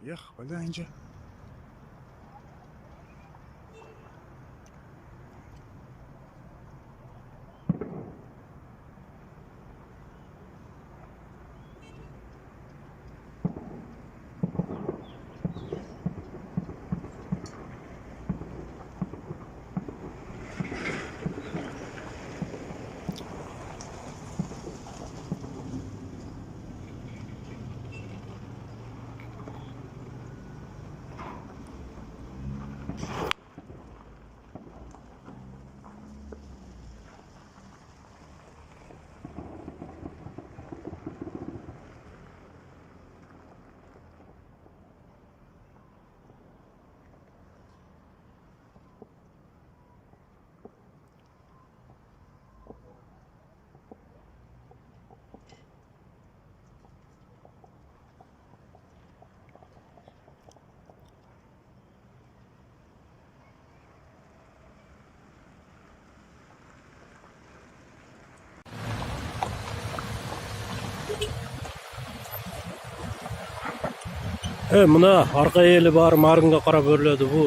یخ ولی اینجا. Мына арка эли баары Марынга карап өрлөдү бу.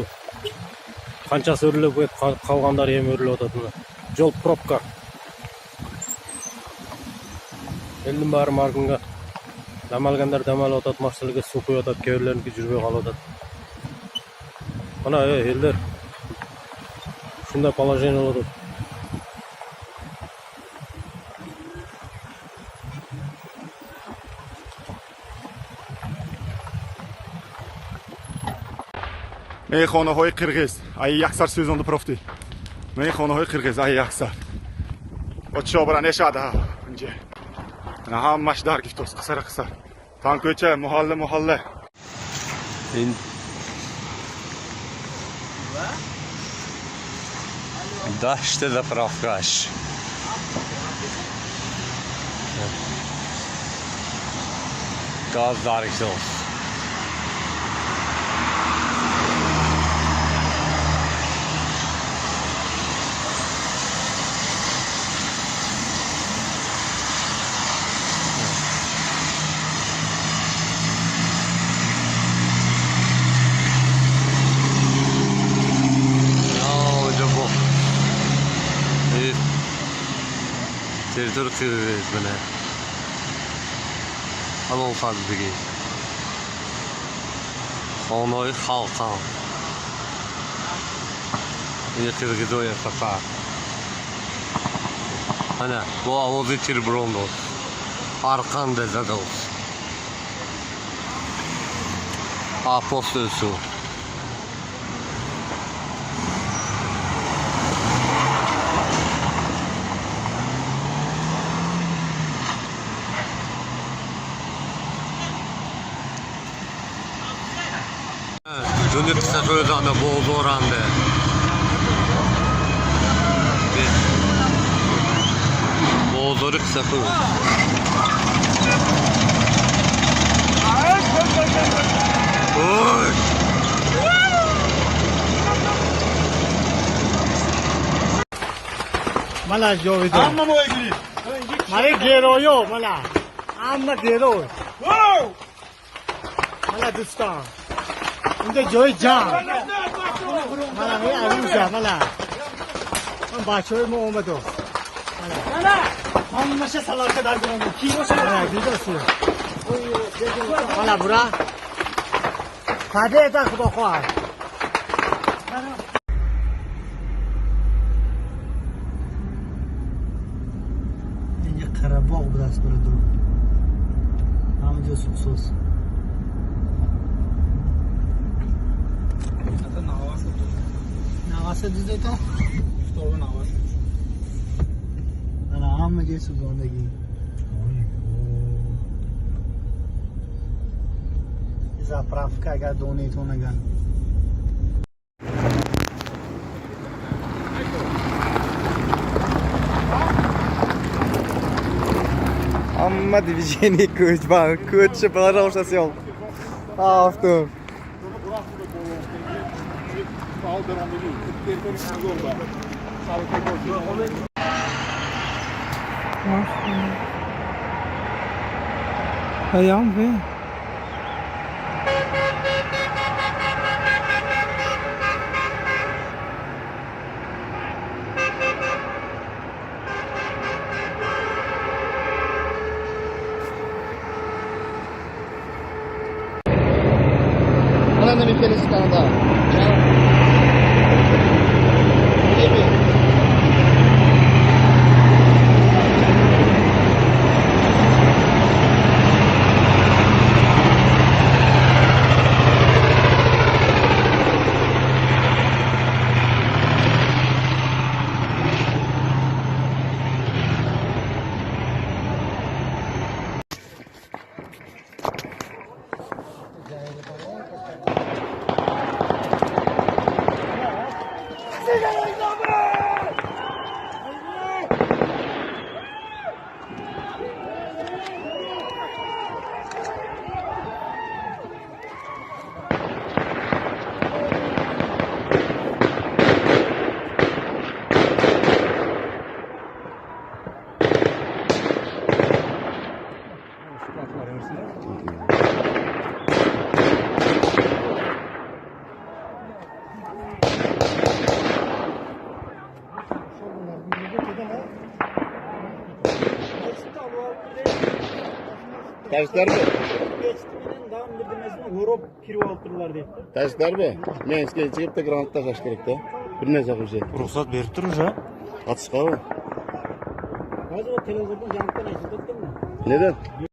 Канчасы өрлөп кетип калгандары эми өрлөп атат мына. Жол пробка. Элдин баары Марынга дам алгандар дам алып атат, машиналарга суу куюп атат, кээ бирлериники жүрбөй калып атат. Мына элдер ушундай положение болуп атат. Мейхонаҳои қирғиз ай яксар сӯзонду профти. Мейхонаҳои қирғиз ай яксар. Подшо бара нешада инҷа. Ана ҳамаш дар гифтост қисара қисар. Танкӯча, муҳалла муҳалла. این دشت заправкаш. Газ даргизост. Территория Қирғиз мына. Алон фардиги. Хонаҳои халқам. Ин қирғизоя сафар. Ана, бо овози тирбирон дод. Арқанда задост. Апостолсу. Ҷони қиссасӯзанда бозоранде. Бозори қиссасӯз. Ой! Мала ҷовидон. Ҳама моҳигирӣ. Мала геройо, мала. Ҳама герой. Мала дӯстон. Инҷа ҷои ҷамъ. Мала ми арӯза, мала. Ман бачаҳои мо омаду. Мала. Ҳамаша салака дар гирам. Ки боша? Мала дидоси. Мала бура. Победа худо хоҳад. Инҷа Қарабоғ будааст бародар. Ҳамаҷо суксоз. Наваса дидето? Ана ҳама ҷои сӯзондагӣ. Заправка агар донетон агар. Hamma движение ko'ch, ko'chishi пожалуйста, съел. Авто. Payam ve Михайловсканда. Тажиктерби? Тажиктерби? Мен сизге чыгып да граната ташташ керек да. Бир нерсе кылып же. Уруксат берип тур уже. Атышкабы? Неден?